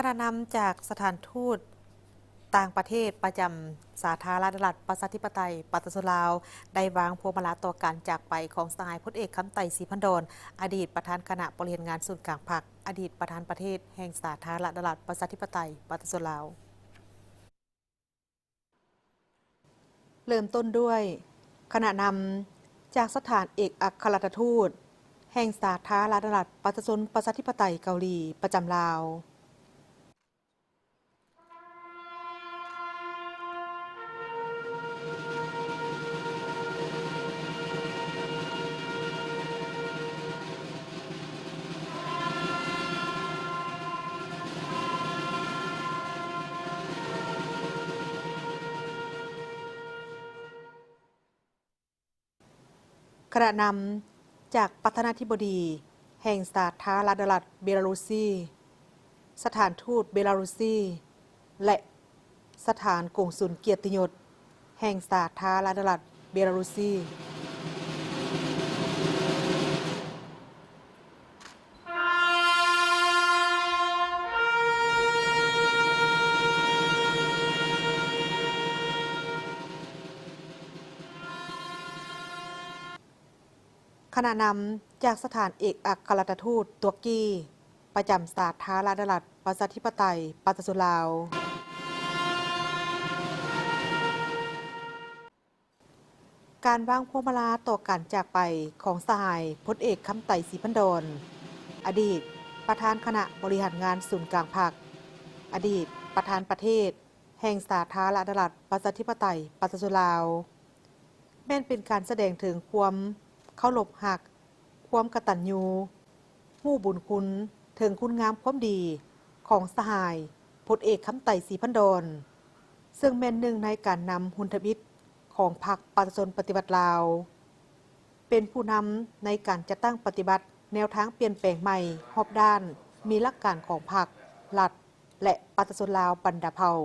ຄະນະນຳຈາກສະຖານທູດຕ່າງປະເທດປະຈຳສາທາລະນະລັດ ປະຊາທິປະໄຕ ປະຊາຊົນລາວ ໄດ້ວາງພວງມາລາຕໍ່ການຈາກໄປຂອງສະຫາຍພົນເອກ ຄຳໄຕ ສີພັນດອນ ອະດີດປະທານຄະນະບໍລິຫານງານສູນກາງພັກ, ອະດີດປະທານປະເທດແຫ່ງສາທາລະນະລັດ ປະຊາທິປະໄຕ ປະຊາຊົນລາວ. ເລີ່ມຕົ້ນດ້ວຍຄະນະນຳຈາກສະຖານເອກອັກຄະລັດຖະທູດແຫ່ງສາທາລະນະລັດ ປະຊາຊົນປະຊາທິປະໄຕເກົາຫຼີ ປະຈຳລາວ. ຄະນະນຳຈາກປະທານາທິບໍດີແຫ່ງສາທາລະນະລັດເບລາຣຸຊີ, ສະຖານທູດເບລາຣຸຊີ ແລະ ສະຖານກົງສຸນກຽດຕິຍົດແຫ່ງສາທາລະນະລັດເບລາຣຸຊີ. ຄະນະນຳຈາກສະຖານເອກອັກຄະລັດຖະທູດຕຸລະກີ ປະຈຳສາທາລະນະລັດປະຊາທິປະໄຕ ປະຊາຊົນລາວ. ການວາງພວງມາລາຕໍ່ການຈາກໄປຂອງສະຫາຍພົນເອກ ຄຳໄຕ ສີພັນດອນ ອະດີດປະທານຄະນະບໍລິຫານງານສູນກາງພັກ, ອະດີດປະທານປະເທດແຫ່ງສາທາລະນະລັດປະຊາທິປະໄຕ ປະຊາຊົນລາວ ແມ່ນເປັນການສະແດງເຖິງຄວາມເຄົາລົບຮັກ, ຄວາມກະຕັນຍູ ຮູ້ບຸນຄຸນເຖິງຄຸນງາມຄວາມດີຂອງສະຫາຍພົນເອກ ຄຳໄຕ ສີພັນດອນ ເຊິ່ງແມ່ນໜຶ່ງໃນການນຳຮຸ່ນທຳອິດຂອງພັກປະຊາຊົນປະຕິວັດລາວ, ເປັນຜູ້ນຳໃນການຈັດຕັ້ງປະຕິບັດແນວທາງປ່ຽນແປງໃໝ່ຮອບດ້ານ, ມີຫຼັກການຂອງພັກ, ລັດ ແລະ ປະຊາຊົນລາວບັນດາເຜົ່າ.